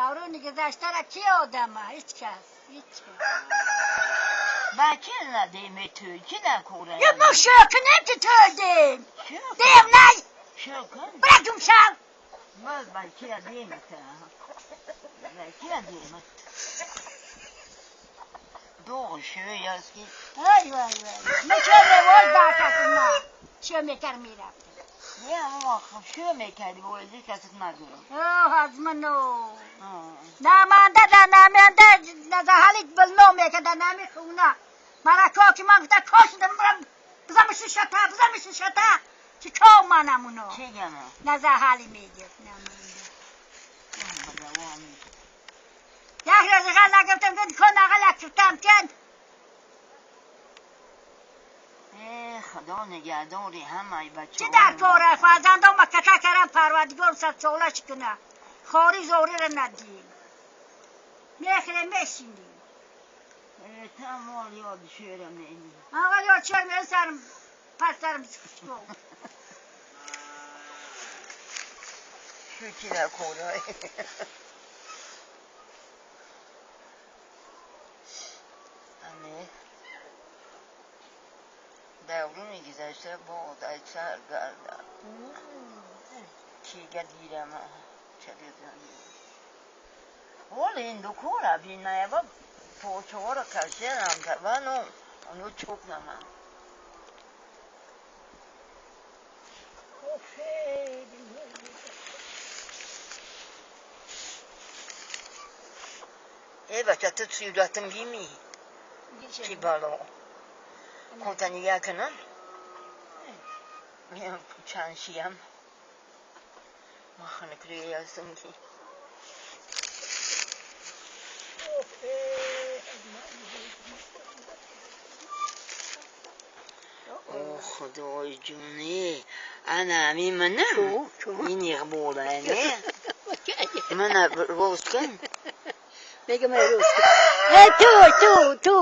Даврони гузаштара ки одама? Ҳеҷ кас, ҳеҷ кас. Ба ки надеме ту? Ки накора? Я мо шӯкунем, ки тӯдем. Дем най. Шӯкун. Бира гум шав. Мо ба ки надемата? Ба ки надемат? Доғ шӯяст ки. Ай вай вай. Мо чо ревоҷ бакатума. Шӯ мекар мерафтем. Не, мо шӯ мекарди, бози касат надорам. Оҳ, аз ману. Наманда да наманда назаҳали билно мекарда нами хуна. Мара коки ман гуфта кошидам бирам бизамиши шата, бизамиши шата. Чи ко манамуно? Чӣ гама? Назаҳали мегирд наманда. Як рӯзи ғала гуфтам, кун ағала куфтам кен. Худо нигаҳдори ҳамаи бачаҳо. Чӣ дар кора фарзандон ма ката карам, Парвардигор садсолаш куна. Хори зорира надиҳем. Мехӯрем, мешинем. Тамол ёд шӯра мени. Аввал ёд шӯр мени, сарм пас сарм сухчко. Шу чи дар кора? Ане. Давруни гузашта боз аз сар гардад. Чига дирама чабезани. Ҳоло ин дукора бинаева почаҳоро кашиданам тавану оно чӯк наман. Э бача, ту сӯратам гими? Чӣ бало? Хота нигаҳ кунам? Чанд шиям? Маханакриясам ки. О худои ҷоне, ана ами манам ин иқбола не? Мана рост кун. Мегам рост кун. Э ту ту ту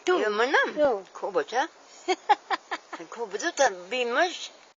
ту. Манам? Ко бача? Ко бизота бимаш?